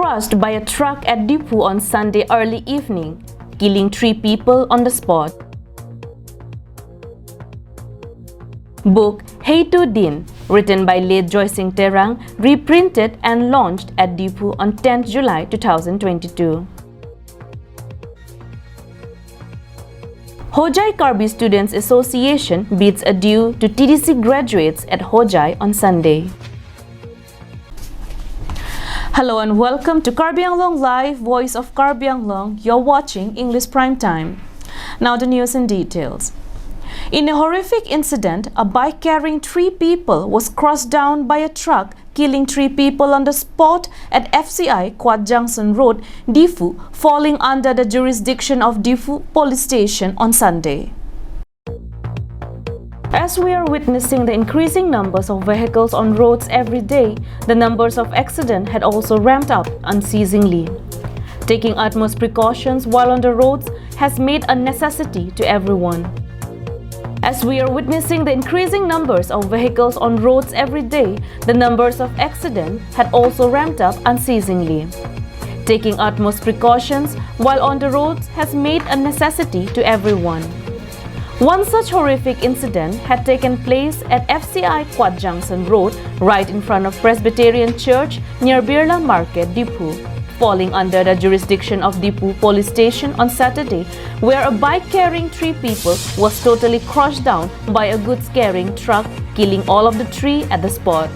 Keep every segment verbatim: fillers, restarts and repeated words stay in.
crushed by a truck at Diphu on Sunday early evening, killing three people on the spot. Book Heitu Din, written by late Joysing Terang, reprinted and launched at Diphu on tenth July two thousand twenty-two. Hojai Karbi Students Association bids adieu to T D C graduates at Hojai on Sunday. Hello and welcome to Karbi Anglong Live, Voice of Karbi Anglong. You're watching English Prime Time. Now the news in details. In a horrific incident, a bike carrying three people was crushed down by a truck, killing three people on the spot at F C I Kwat Junction Road, Diphu, falling under the jurisdiction of Diphu Police Station on Sunday. As we are witnessing the increasing numbers of vehicles on roads every day, the numbers of accident had also ramped up unceasingly. Taking utmost precautions while on the roads has made a necessity to everyone. As we are witnessing the increasing numbers of vehicles on roads every day, the numbers of accident had also ramped up unceasingly. Taking utmost precautions while on the roads has made a necessity to everyone. One such horrific incident had taken place at F C I Kwat Junction Road, right in front of Presbyterian Church near Birla Market, Diphu, falling under the jurisdiction of Diphu Police Station on Saturday, where a bike carrying three people was totally crushed down by a goods carrying truck, killing all of the three at the spot.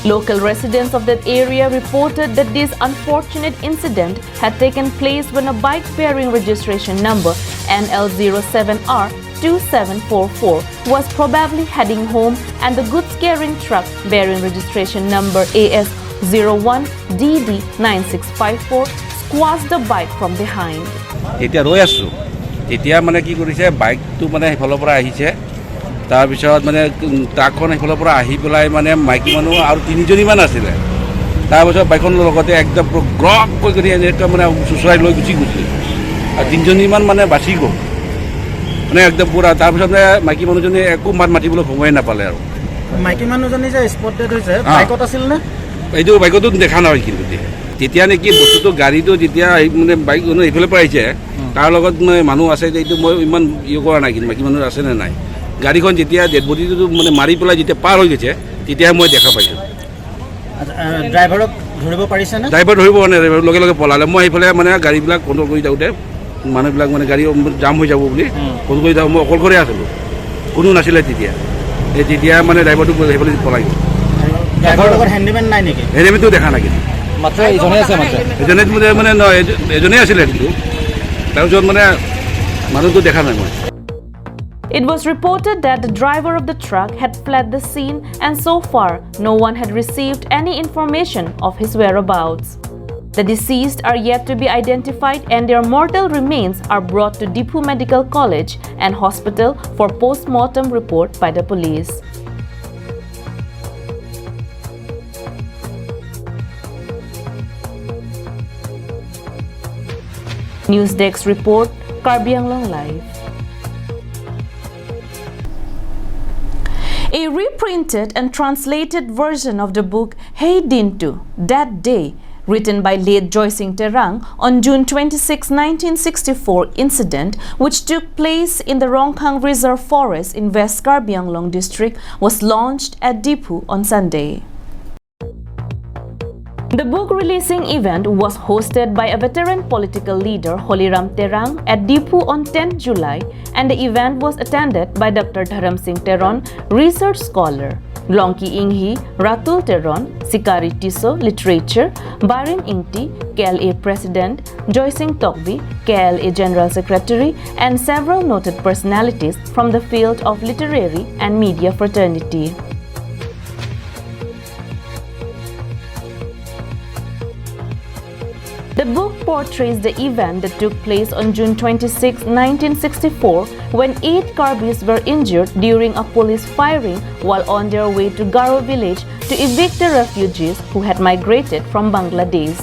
Local residents of that area reported that this unfortunate incident had taken place when a bike bearing registration number N L zero seven R two seven four four was probably heading home, and the goods carrying truck bearing registration number A S zero one D D nine six five four squashed the bike from behind. এতিয়া ৰৈ আছো। তেতিয়া মানে কি কৰিছে, বাইকটো মানে সেইফালৰ পৰা আহিছে, তাৰপিছত মানে, উম, ট্ৰাকখন সেইফালৰ পৰা আহি পেলাই মানে মাইকী মানুহ আৰু তিনিজনীমান আছিলে। তাৰপিছত বাইকখনৰ লগতে একদম পুৰা গ্ৰক কৈ কৰি এনেকৈ মানে চুচৰাই লৈ গুচি গৈছে। আৰু তিনিজনীমান মানে বাচি গ'ল, মানে একদম পুৰা। তাৰপিছত মানে মাইকী মানুহজনীয়ে একো মাত মাতিবলৈ সময়ে নাপালে আৰু। মাইকী মানুহজনী যে স্পট ডেড হৈছে, অ। বাইকত আছিল নে? এইটো বাইকতো দেখা নাই কিন্তু দেই। তেতিয়া নেকি বস্তুটো, গাড়ীটো যেতিয়া এই মানে বাইক মানে এইফালে পৰা আহিছে, উম। তাৰ লগত মানে মানুহ আছে, এইটো মই ইমান ইয়ে কৰা নাই, কিন্তু মাইকী মানুহ আছে নে নাই। গাড়ীখন যেতিয়া ডেড বডিটো মানে মাৰি পেলাই যেতিয়া পাৰ হৈ গৈছে, তেতিয়া মই দেখা পাইছোঁ। আচ্ছা, আহ, ড্ৰাইভাৰক ধৰিব পাৰিছে নে? ড্ৰাইভাৰ ধৰিব পৰা নাই, ড্ৰাইভাৰ লগে লগে পলালে। মই এইফালে মানে গাড়ীবিলাক কণ্ট্ৰল কৰি থাকোঁতে মানুহবিলাক মানে গাড়ী জাম হৈ যাব বুলি উম। ফোন কৰি থাকোঁ, মই অকলশৰে আছিলোঁ, কোনো নাছিলে তেতিয়া। এই তেতিয়া মানে ড্ৰাইভাৰটো সেইফালে পলাই গ'ল। ড্ৰাইভাৰৰ লগত হেণ্ডিমেন নাই নেকি? হেণ্ডিমেনটো দেখা নাই কিন্তু। মাত্ৰ এজনে আছে মাত্ৰ? এজনে মানে, মানে নহয়, এজ-, এজনেই আছিলে কিন্তু। তাৰপিছত মানে মানুহটো দেখা নাই মই। It was reported that the driver of the truck had fled the scene, and so far, no one had received any information of his whereabouts. The deceased are yet to be identified, and their mortal remains are brought to Diphu Medical College and Hospital for post-mortem report by the police. News Desk Report, Karbi Anglong Live. A reprinted and translated version of the book Heidintu, That Day, written by late Joysing Terang, on June twenty-six, nineteen sixty-four incident, which took place in the Rongkhang Reserve Forest in West Karbi Anglong District, was launched at Diphu on Sunday. The book releasing event was hosted by a veteran political leader, Holiram Terang, at Diphu on tenth July, and the event was attended by Doctor Dharam Singh Teron, research scholar, Longki Inghi, Ratul Teron, Sikari Tisso, literature, Barim Ingti, K L A President, Joysing Tokbi, K L A General Secretary, and several noted personalities from the field of literary and media fraternity. The book portrays the event that took place on June twenty-six, nineteen sixty-four, when eight Karbis were injured during a police firing while on their way to Garo village to evict the refugees who had migrated from Bangladesh.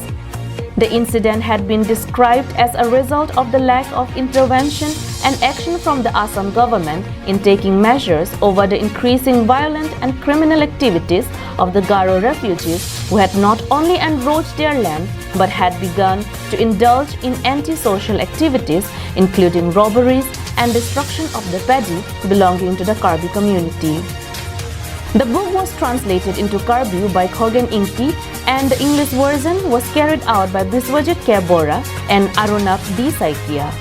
The incident had been described as a result of the lack of intervention and action from the Assam government in taking measures over the increasing violent and criminal activities of the Garo refugees, who had not only enroached their land but had begun to indulge in anti-social activities, including robberies and destruction of the paddy belonging to the Karbi community. The book was translated into Karbi by Khogen Ingti, and the English version was carried out by Biswajit K Bora and Arunabh D Saikia.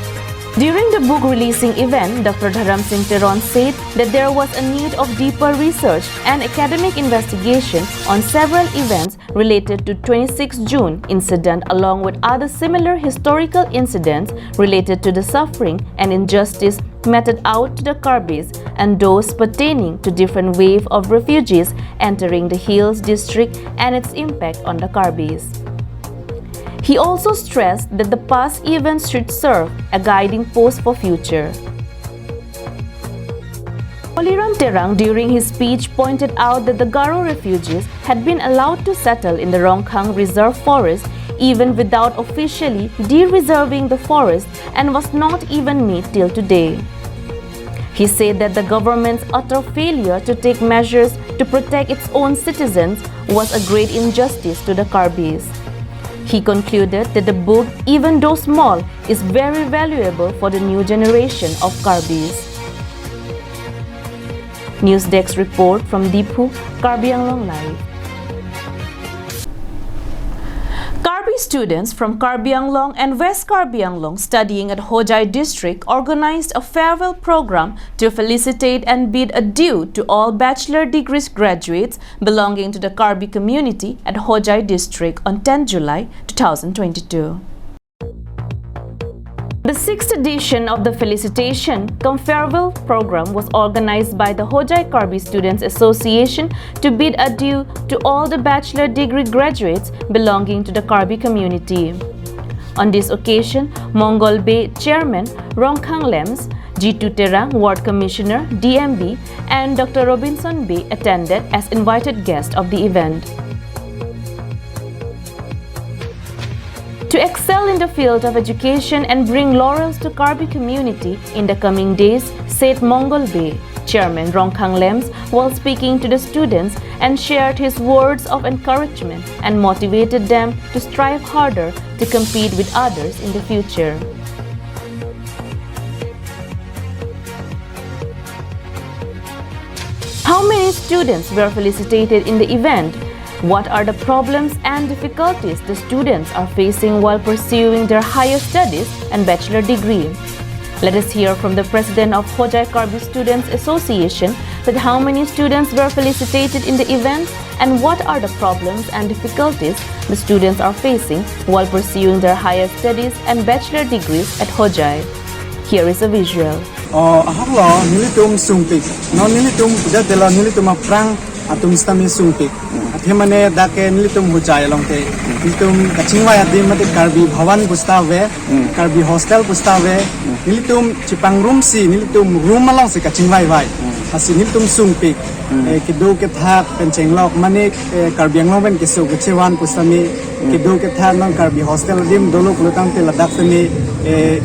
During the book releasing event, Doctor Dharam Singh Teron said that there was a need of deeper research and academic investigation on several events related to twenty-six June incident, along with other similar historical incidents related to the suffering and injustice meted out to the Karbis and those pertaining to different wave of refugees entering the Hills District and its impact on the Karbis. He also stressed that the past events should serve a guiding post for future. Holiram Terang, during his speech, pointed out that the Garo refugees had been allowed to settle in the Rongkhang Reserve Forest even without officially de-reserving the forest and was not even made till today. He said that the government's utter failure to take measures to protect its own citizens was a great injustice to the Karbis. He concluded that the book, even though small, is very valuable for the new generation of Karbis. News Desk report from Diphu, Karbi Anglong Live. Karbi students from Karbi Anglong and West Karbi Anglong studying at Hojai district organized a farewell program to felicitate and bid adieu to all bachelor degrees graduates belonging to the Karbi community at Hojai district on tenth July two thousand twenty-two. The sixth edition of the felicitation cum farewell program was organized by the Hojai Karbi Students Association to bid adieu to all the bachelor degree graduates belonging to the Karbi community. On this occasion, Mongol Bey, Chairman, Rongkhang LAMPS, Jitu Terang, Ward Commissioner, D M B, and Doctor Robinson Bey attended as invited guest of the event. To excel in the field of education and bring laurels to Karbi community in the coming days, said Mongol Bey, Chairman Rongkhang LAMPS, while speaking to the students, and shared his words of encouragement and motivated them to strive harder to compete with others in the future. How many students were felicitated in the event? What are the problems and difficulties the students are facing while pursuing their higher studies and bachelor degree? Let us hear from the president of Hojai Karbi Students Association that how many students were felicitated in the event and what are the problems and difficulties the students are facing while pursuing their higher studies and bachelor degrees at Hojai. Here is a visual. O, ahok lo, nelitum sungpik. Non nelitum, dak telo nelitum aphrang atum sitame sungpik. Athe mane dak ke nelitum Hojai along te. Nelitum kachingvai adim mate Karbi Bhawan pu sita ave, Karbi hostel pu sita ave. Nelitum chepangrum si, nelitum room along si kachingvaivai. Lasi nelitum sungpik. Eh, kedo kethak pen chenglok mane, eh, Karbi Anglong pen keso kechevan pu sitame, kedo kethak non Karbi hostel adim dolo pulo tangte ladak sitame, eh,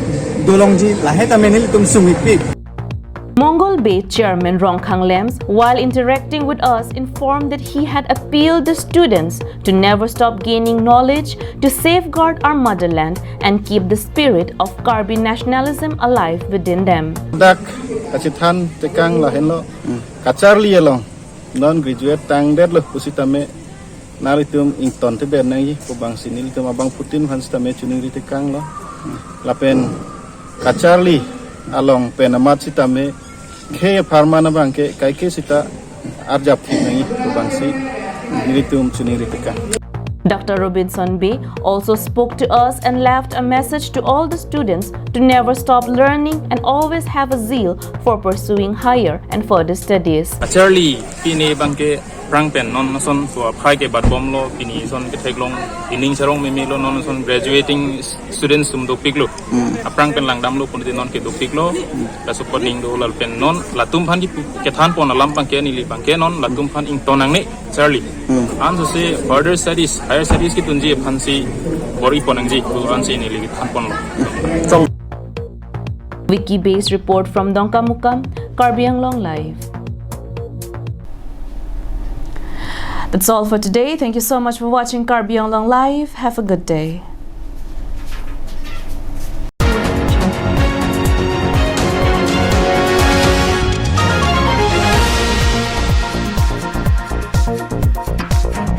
dolongji lahai tame nelitum sungpik. Mongol Bey, Chairman Rongkhang LAMPS, while interacting with us, informed that he had appealed the students to never stop gaining knowledge, to safeguard our motherland, and keep the spirit of Karbi nationalism alive within them. Dak kachethan tekang lahenlo, kacharli along non graduate tangdetlo pusitame nelitum ington tebet nangji pu abangsi nelitum abangphutin aphan sitame chiningri tekanglo. Lapen kacharli along pen amat sitame khei apharman abang ke kaike sita arjap thip nangji pu abangsi nelitum chiningri tekang. Doctor Robinson Bey also spoke to us and left a message to all the students to never stop learning and always have a zeal for pursuing higher and further studies. Kacharli pine abang ke Aphrang pen non ason so aphai ke bat bomlo, pini ason ketheklong ining sarong meme lo, non ason graduating students atum dopiklo. Aphrang pen langdamlo pon non ke dopiklo. Laso apot ning do lal pen non latum aphan ki kethan pon alam abangke neli abangke non latum aphan ington nangne charli. Anso se further studies, higher studies ketunji aphansi bor-i pon nangji pu ansi neli kethan ponlo. Wiki based report from Dongkamukam, Karbi Anglong Live. That's all for today. Thank you so much for watching Karbi Anglong Live. Have a good day.